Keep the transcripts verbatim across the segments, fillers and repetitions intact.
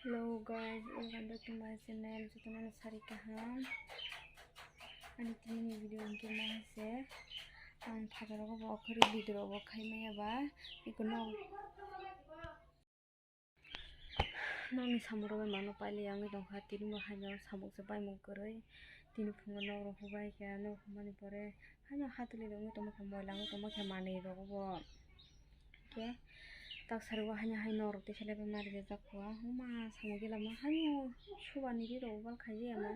Hello guys, welcome back to my channel. Jotono no sari kaham. Ani tini ni video hingke ma hai se ang phataro bo okhori video bo khai maya ba ikono. Nokni samung rok bai mano paili yang tongkha, tini bo haino samung se paimung kwrwi, tini phungo nok rok hubai khe, nok humani pore haino hatuli rok wngwi tongma khe, moila wngwi tongma khe, manwi rok bo khe tak sari o haino hai nok rok tei selai bai ma rijak kha, huma samung gila ma haino subani ri rok bal khai ya ma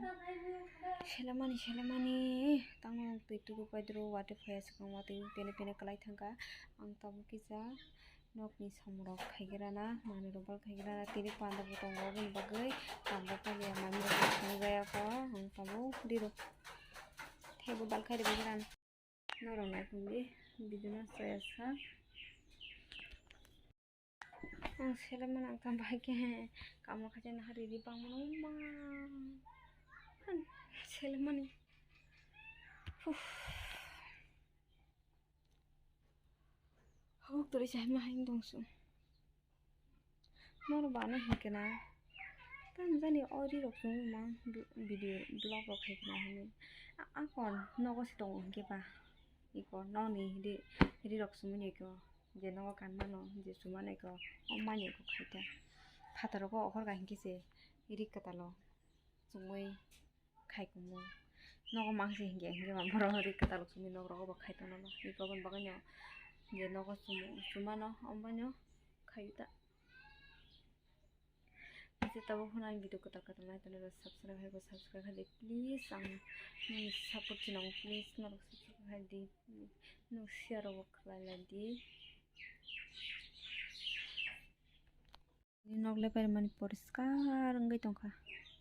selemani selemani tamo twi twi pai duro watwi phai swkang watwi pene pene kwlai thangkha, ang tabuk kisa. Nokni samung rok khaigrana, manwi rok bal khaigrana, tini panda bo tongo, aboni bagwi panda paliya manwi rok thangwi baya kho, ang tabuk dirok thaibo bal khai rwbagrana. Norok naikhungdi, video no chaya sa. Ang selemani ang tamo bahai khe kamo khaisa nahari di bangmano ma. Selemani. Uff. Hok turi chai ma hai tong su. Noro bana hinkhe na. Tam jani o ri rok chumui ma video vlog rok hai khe na hini. A kon nogo se tongo hinkhe ba. Iko noni ri ri rok chumui ni iko je nogo kan mano je chuma nai ko o mani ko khai ta. Phataro ko okhor ga hinkhe se ri kwtalo chumui. Khai kumo. Nogo mangsi hinkhe hinkhe ma borok ri kwtal simi nok rogo bo khai tono no. Iko boni bagwi no je nogo chumano omo no khai ta. Nisi tabuk phano ani video kwtal kwtal nai tonwi subscribe hai bo subscribe hai di please ang nini support chinango please norok subscribe hai di. Nwng share rok bo khlai lai di. Nok le paimani poriskar wngwi tongkha.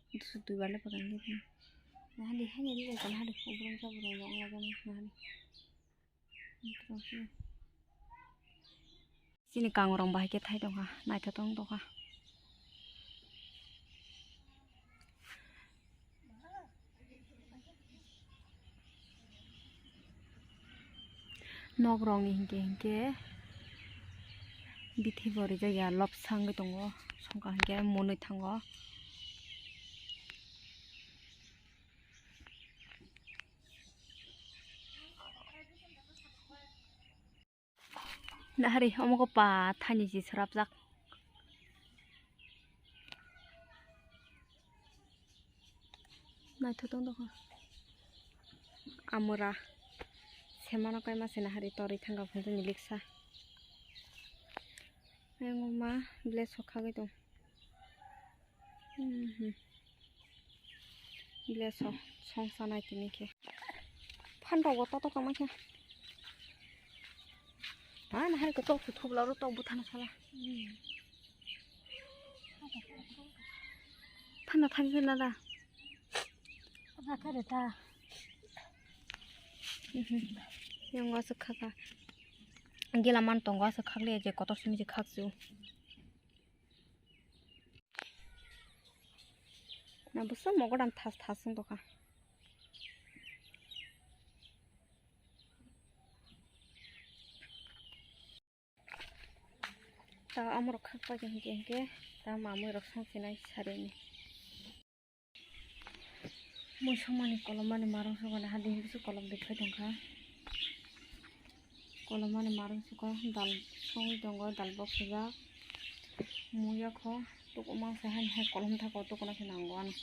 Dusu duibar le pakan khe nahadi haino ri rok nahadi oborog jaborog rok wnglaijak nahadi. Chini kangrong bahai khe thai tongkha naithotok wng tongkha. Nok rok ni hinkhe hinkhe bithi bo rijak ya lopsa wngwi tongo songkha hinkhe monwi thango. Nahari omo khe pa thani si srapjak. Naithotok wng tongkha. Amura. Semano kaima se nahari torwi thangkha phunjani liksa. Ayang ma village o khagwi tong. Mhm. Village o song sanai tini khe. Phan rok bo totok tongma khe. Ha, nahari ko tok thubla ro tok buthana sala. Phan na thang na da. Apa kare ta? Mhm. Yang aswk khaka. Gila man tongo aswk khakle je kotor simi je khakchu. Na busa mogodam thas thas wng tongkha. Ta amorok khak pai hinkhe hinkhe ta mamui rok song sinai sarini. Mui somani kolomani marong sogoni hadi hinke se kolom dikpai tongkha. Kolomani marong soko dal songwi tongo, dal bok sijak. Mui yakho tuku mangsa hani hai kolom thako tukuna se nango ano.